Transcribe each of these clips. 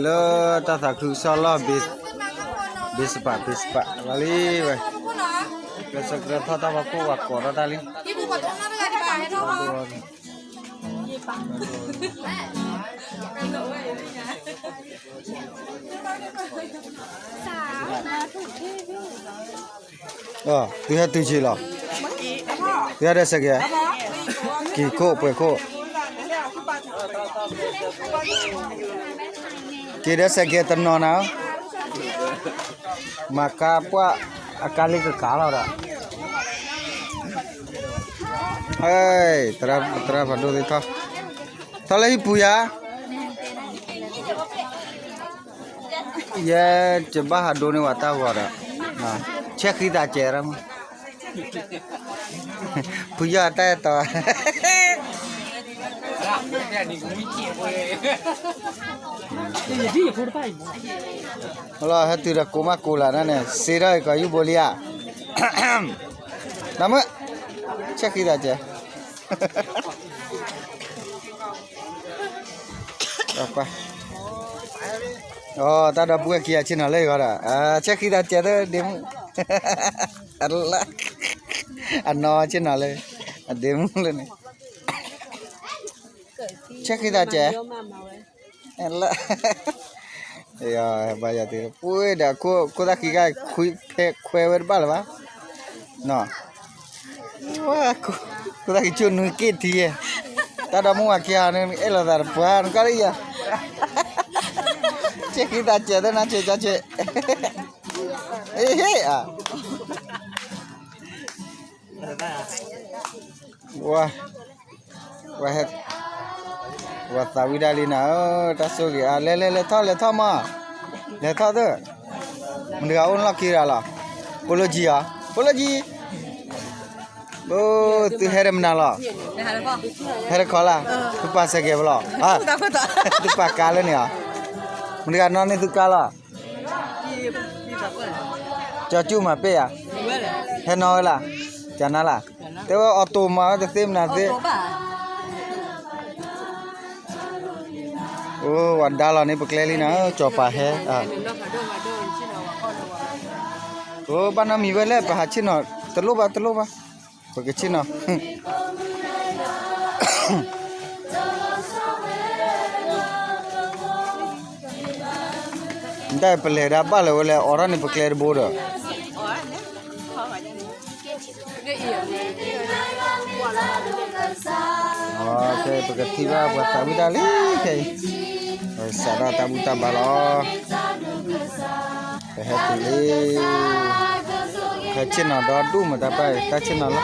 လၢတၢ်သးခုကစီၣ်လီၢ် ဘ့စပး ဘ့စပး လီၤလံဝဲ, ကစၢၢ်ကရၢထီၣ်တၢ်ဖီခိၣ် ပှၤကိးထီၣ်တၢ်လံ. သုဟဲတုၤဆံးလီၤ, သုဟဲဒီးစဲးကဲး, က့ၤခိၣ်ပှဲၤခိၣ်, က့ၤဒီးစဲးကဲးတနီၤနၤ, မၤကါပှၢ်အကါလံကကါလီၤဒီး, သရၣ်ဖးဒိၣ်သ့ၣ်ထီၣ်, ထီၣ်လၢဟံၣ်ပူၤယၤ ယဲ ယဘၣ်ဟးဒိန့ၢ်ဝဲတၢ်ဂီၤဒီး, ဆဲးဃံသးစဲးရၣ်မး, ဖုယီၢ်တၢ်အဲၣ်တီ, လီၤဟဲတုၤဒီးကိးမးကိးလၢ်န့ၣ် စ့ထီၣ်အံၤကီးယူၢ်ဘိလံဧါ, နမ့ၢ် ဆဲးဃံသးစဲး ကွၢ်, အိ တၢ်ဒီပုၢ်ဝဲၢ်ခံဂၤဆ့ၣ်နီၤလၢယဂီၢ်ဒီး, ဆဲးဃံသးစဲးသၢဒ့မုၣ်, အနီၢ်ဆ့ၣ်နီၤလၢ, အဒ့မုၣ်လၢန့ၣ်, ဆဲးဃံသးစဲး, လၢ ဘၣ်ယၤသ့ၣ် ပှ့ၤဒီး ခိၣ်သၣ်ခံဂၤ ဖဲခွဲဝဲတဘၣ်လၢၤဘၣ်, ခိၣ်သၣ်ခံဆိၣ်နွံက့ၢ်ထံယဲ, တၢ်ဒီမါဝၤခံဂၤန့ၣ် အဲၣ်လိာ်သးတပှၢ်နကီၢ်လၢယၤ, ဆဲးဃံသးစဲးသၢနၤဆဲးကၠီဆဲး, ဟ့ၣ်ဟ့ၣ်အ, ဝဲ ဝဲ ဝဲသးဝံၣ်ဒၣ်လံနၤဧၢ, တၢ်ဆိၣ်ဂ့ၤအါ, လဲၤလဲၤလဲၤထီၣ်လဲၤထီၣ်မး, လဲၤထီၣ်သၢ, မတၤတဂၤအိၣ်လီၢ်ခံဂၤလီၤ, ဖိလၢကံအီၤ, ဖိလၢကံ, အိ သုဟဲဒီးမနုၤလီၤ, ဟဲတခီလၢ်, သုပာ်စဲးကဲးဖဲလီၤ, သုပာ်ကါလၢန့ၣ်အီၤ, မတၤတဂၤနီၣ်န့ၢ်သုကါလီၤ ကၠီကၠူၣ်မၤပ့ၢ်ဧါ, ဟဲနီၣ်ဝဲလၢ်, ကနၤလၢ်, တဲဝဲအီၣ်တိၣ်မၤဝဲတသ့မနုၤသ့, အိ ဝဲဒါလီၤန့ၣ်ပကျဲလံနၤ, ကၠီၤပၤဟဲ, အိ ဘၣ်နီတမံၤဝဲလၢပဟးဆ့ၣ်နီၤ, တလိၣ်ဘၣ်တလိၣ်ဘၣ်, ပကဆ့ၣ်နီၤ နတၢ်ပလဲၤဒၣ်ဘၣ်လၢၤဝဲလဲၣ်, အိးထီၣ်န့ၣ်ပကျဲတဘိဒီး, ပကထံၣ်ဘၣ်ပှၤသးဝံၣ်တၢ်လံခဲအံၤ, စးထီၣ်တၢ်ဘူၣ်တၢ်ဘါလီၤ. ပဟဲတုၤလံ, ဟဲဆ့ၣ်နီၤဒီဒူၣ်မတၤပၢ်အံၤ တၢ်ဆ့ၣ်နီၤလီၤ.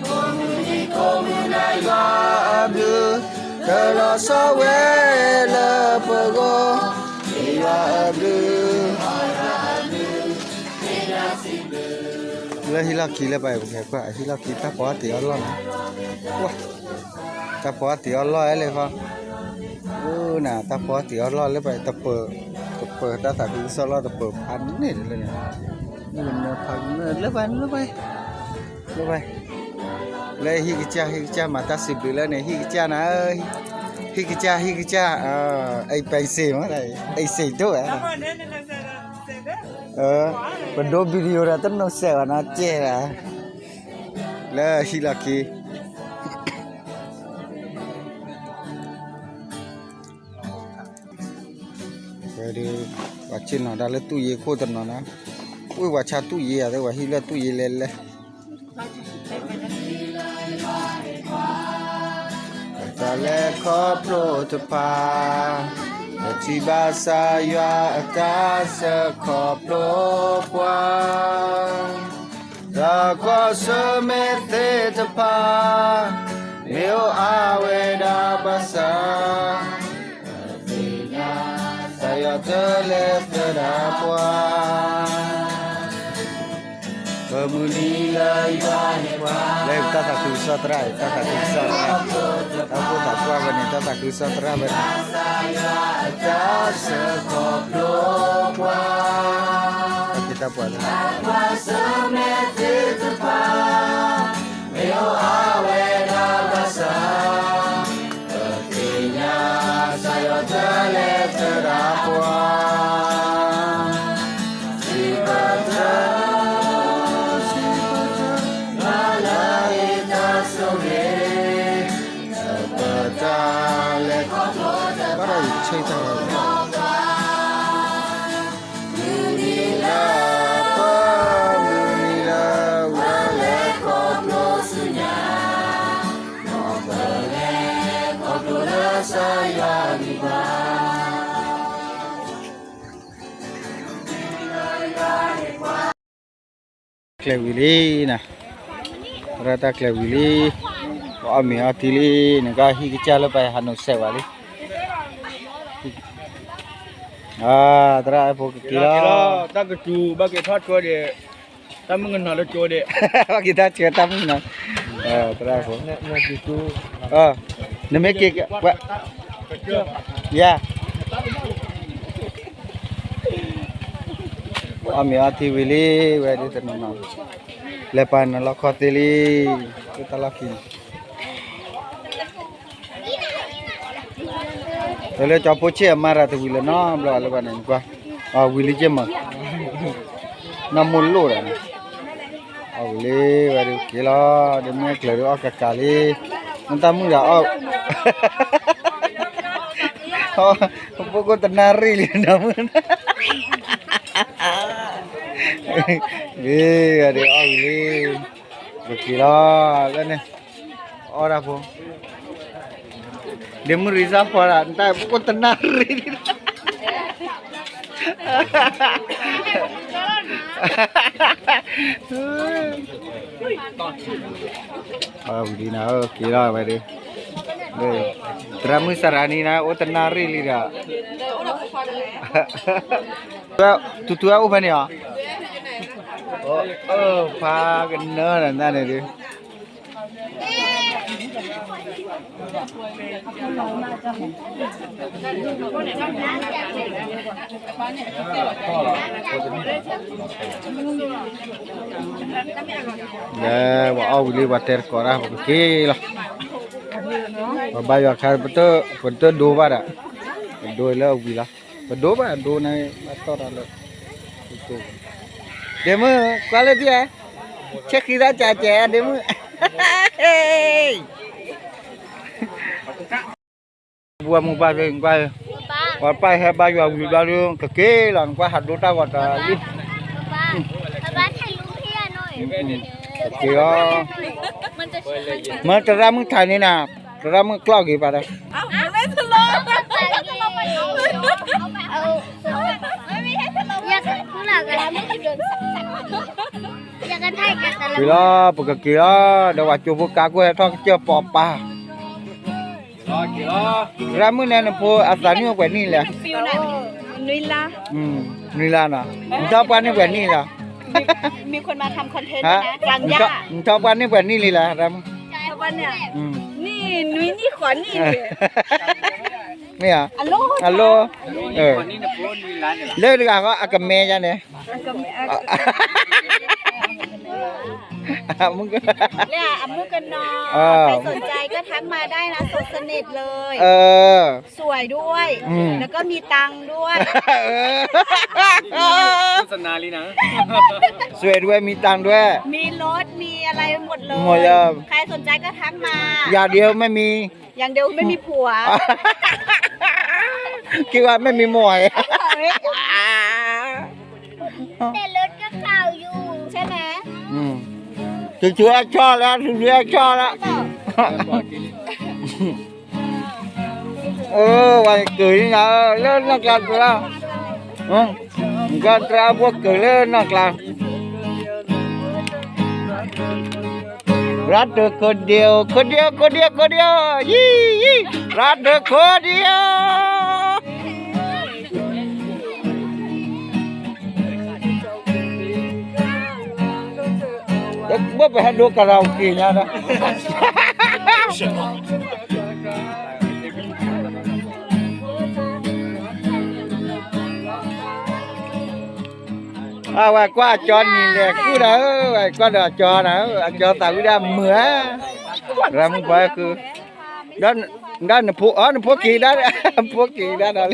ကိးမုၢ်နံၤကိးမုၢ်နၤယွၤအဘျုး, တလီၤဆီဝဲလၢပဂီၢ်, ယွၤအဘျုး လၢဟံၣ်လီၢ်ခံလၢပှၤအံၤ ပကကွၢ် အဟံၣ်လီၢ်ခံတၢ်ဖီအီၣ်တ့ၢ်အီၣ်လီၢ်န့ၣ်, တၢ်ဖီအီၣ်တ့ၢ်အီၣ်လီၢ်အဲၣ်လၢဃီ, အိၣ်နၤ တၢ်ဖီအီၣ်တ့ၢ်အီၣ်လီၢ်လၢပှၤအံၤ တပၢၤ, တပၢၤတၢ်သးခုကစီၣ်လီၢ်တပၢၤဖးန့ၣ်လၢန့ၣ်, လၢပှၤ လၢပှၤ လၢဟံၣ်ကစၢ် ဟံၣ်ကစၢ်မၤတၢ်စံးဘျုးလၢန့ၣ် ဟံၣ်ကစၢ်နၤ, ဟံၣ်ကစၢ် ဟံၣ်ကစၢ်, အိမ်ပိုင်ရှင်မ့ၢ်, အိမ်ရှင်ဒိၣ်ဝဲ, ပဒိ video ဒီးတနီၤစဲးဘၣ်နီၤ ကဲဒၣ်, လၢဟံၣ်လီၢ်ခံ ဝဲဒုး ပှၤဆ့ၣ်နီၤတၢ်လၢတူၢ်ယ့ၢ်ခိၣ်တနီၤနီၤ, ဝ့ၢ်ပှၤဆါတူၢ်ယ့ၢ်ဧါ, သ့ၣ်ပှၤဟံၣ်လၢတူၢ်ယ့ၢ်လဲၤလဲၤ, တၢ်လဲၤခီဖျိတဖၣ်, ပထံၣ်ဘၣ်ဆၣ်ယွၤအတၢ်စၢဃီဖျိပှၤ, တၢ်ကွၢ်ဆၢၣ်မဲာ်သ့ၣ်တဖၣ်, မ့ၢ်အိၣ်အါဝဲဒၣ်ဘၣ်ဆၣ်, သ့ၣ်ညါ တၢ်ယွၤတလဲၤသဒၣ်ပှၤ မုၢ်နံၤလၢယွၤန့ၣ်ပှၤ လၢတၢ်သးခုကစီၣ်သရၣ် တၢ်သးခုကစီၣ်သရၣ် တၢ်အိၣ်ဖှိၣ်သးပှၢ်ဝဲန့ၣ် တၢ်သးခုကစီၣ်သရၣ်ဝဲန့ၣ် တၢ်စၢဃီၤဖျိပှၤ တၢ်ဖံးတၢ်ပှၤလၢ ပှၤစၢၤမဲာ်သ့ၣ်တဖၣ် မ့ၢ်အိၣ်အါဝဲဒၣ်ဘၣ်ဆၣ် ပသ့ၣ်ညါ ကစၢ်ယွၤတလဲၤသဒၣ်ပှၤ စံးပတြၢၤ စံးပတြၢၤ လၢလၢအံၤတၢ်ဆိၣ်ဂ့ၤ ပတၢ်လဲၤခီဖျိတဘၣ်ဒီးယဆ့တၢ် မုၢ်နံၤလၢပှၤ မုၢ်နံၤလၢဝဲလဲၤခီဖျိဆူညါ မ်ပလဲၤခီဖျိလၢကစၢ်ယွၤအဂံၢ်ဘါ ကျဲၤဝံၤလံနၤ, သရၣ်တၢ်ကျဲၤဝံၤလံ, ပအီၣ်မ့ၤအီထံလံ, နကဟံၣ်ကစၢ်လၢပဟးနိးစဲးဝဲလံ, သရၣ်ဖိကက့ၤလီၤ, တၢ်ကစူၤ ဘၣ်က့ၤထီၣ်ဆှၢဒီး တၢ်မုၣ်ကနီၤလၢကၠိဒီး ဘၣ်က့ၤထီၣ်ဆှၢတၢ်မုၣ်ကနီၤ, သရၣ်ဖိ နမ့ၢ်က့ၤ ယၤ အီၣ်မ့ၤအီထံဝံၤလံ, ဝဲဒ်တနီၤနီၤ, လဲၤပာ်နလီၢ်ခီၣ်သ့လံ, တၢ်လီၢ်ခံန့ၣ်, တလၢကၠီဖိဆ့ၣ်အမါတၢ်တဝံၤလၢၤနီတဘျီလၢၤဘၣ်န့ၣ်, နကွၢ်, ဝံၤလံက့မး, နီၢ်မိၢ်လိၣ်ဒီး အီၣ်ဝံၤလံ, ဝဲဒ်က့ၤလီၤ, ဒီးမ့ၢ်ကျၢၤဒီးအီၣ်ကကၤလံ, နတၢ်မုၣ်ဒီးအီၣ် ပကိးတနၣ်ရံၣ်လံနီၢ်မုၣ်, ဝဲဒ်အီၣ်ဝံၤလံ, ပက့ၤလီၤ, လၢန့ၣ်, အီၣ်ဒၣ်ဖိ, ဒ့မုၣ်ရံစၢ်ဖီဒၣ် နတၢ်ပကိးတနၣ်ရံၣ်လံ ဝံၤလံနၤ, က့ၤလီၤဝဲဒၣ်, သရၣ်မုၣ်စၤရၤနံနၤ အိၣ်တနၣ်ရံၣ်လံဒီး, တူတူအိၣ်ဖဲန့ၣ်အီၤ, ဖးကနၢနၤန့ၣ်ဒုး လၢပှၤအီၣ်ဝံၤလံ ပှၤတဲတကိးတၢ် ပကက့ၤလီၤ, ပဘါယွၤခါ ပတဒိဘၣ်ဒီး, ပဒိလၢအဝံၤလီၤ, ပဒိဘၣ်ဒိန့ၣ် ဘၣ်တီၢ်တၢ်လၢ, ဒ့မုၣ် ကွၢ်လၢဒ်ဧါ, ဆဲးဃံသးကၢ်ကဲး ဒ့မုၣ် ပှၤမူဘၣ်ဖဲနကွၢ်, ပှၤပၢ်ဟဲဘါယွၤဝံၤဘျီဒုး ကက့ၤလီၤ နကွၢ်ဟးဒိတၢ်ဂီၤတၢ်လံ, ကက့ၤလီၤ, မ့ၢ်သရၣ်မုၣ်ထါန့ၣ်နၤ, သရၣ်မုၣ်ကျီၢ်က့ၤပာ်ဒီး က့ၤလီၤ ပကက့ၤလီၤ ဒီးပှၤကၠိဖိကါကွၢ်ဟဲထီၣ်ကစၢၢ်ပီၤပၤ, သရၣ်မုၣ်န့ၣ်နဖိအသးနံၣ်အိၣ်ပှဲၤနံၣ်လဲၣ်, နွံလါနီၤ, နထီၣ်ပှၢ်န့ၢ်ပှဲၤနံၣ်လီၤ, နထီၣ်ပှၢ်န့ၢ်ပှဲၤနံၣ်လံလီၤ, သရၣ်မုၣ်, နွံနံၣ်ဃိးနံၣ်, မ့ၢ်ဧါ, အလိ, လၢတဂၤဃီအကမဲယါန့ၣ် လၢအမုၣ်ကနီၤ, ใครสนใจก็ทักมาได้นะ โสดสนิทเลย เออ สวยด้วย อืม แล้วก็มีตังค์ด้วย โฆษณาเลยนะ สวยด้วย มีตังค์ด้วย มีรถ มีอะไรหมดเลย หมดเลย ใครสนใจก็ทักมา อย่างเดียวไม่มี อย่างเดียวไม่มีผัว คิดว่าไม่มีหมวย แต่รถก็เก่าอยู่ ใช่ไหม อืม ถือว่าชอบแล้ว ถือว่าชอบแล้ว เออ วันเกิดนี่นะ เออ เริ่มนักการเสือ อืม ก็ตราพวกเกิดเริ่มนักการ รักเธอคนเดียว คนเดียว คนเดียว คนเดียว ยี่ ยี่ รักเธอคนเดียว ဘၣ်ပဟဲဒိကရၤအိၣ်က့ၤညါဒီး အဝဲကွၢ်အကၠီနံၤလဲၤကူၣ်ဒီးဧၢ, ဝဲကွၢ်ဒီးအကၠီနၤဧၢ, အကၠီသးဝံၣ်ဒၣ်မုာ်ဧါ, ရၤမုၢ်ပှၤဃု, ဒီးနဖိ, အီ နဖိက့ၤဒၣ်, ဖိက့ၤဒၣ်ဒီးလၢ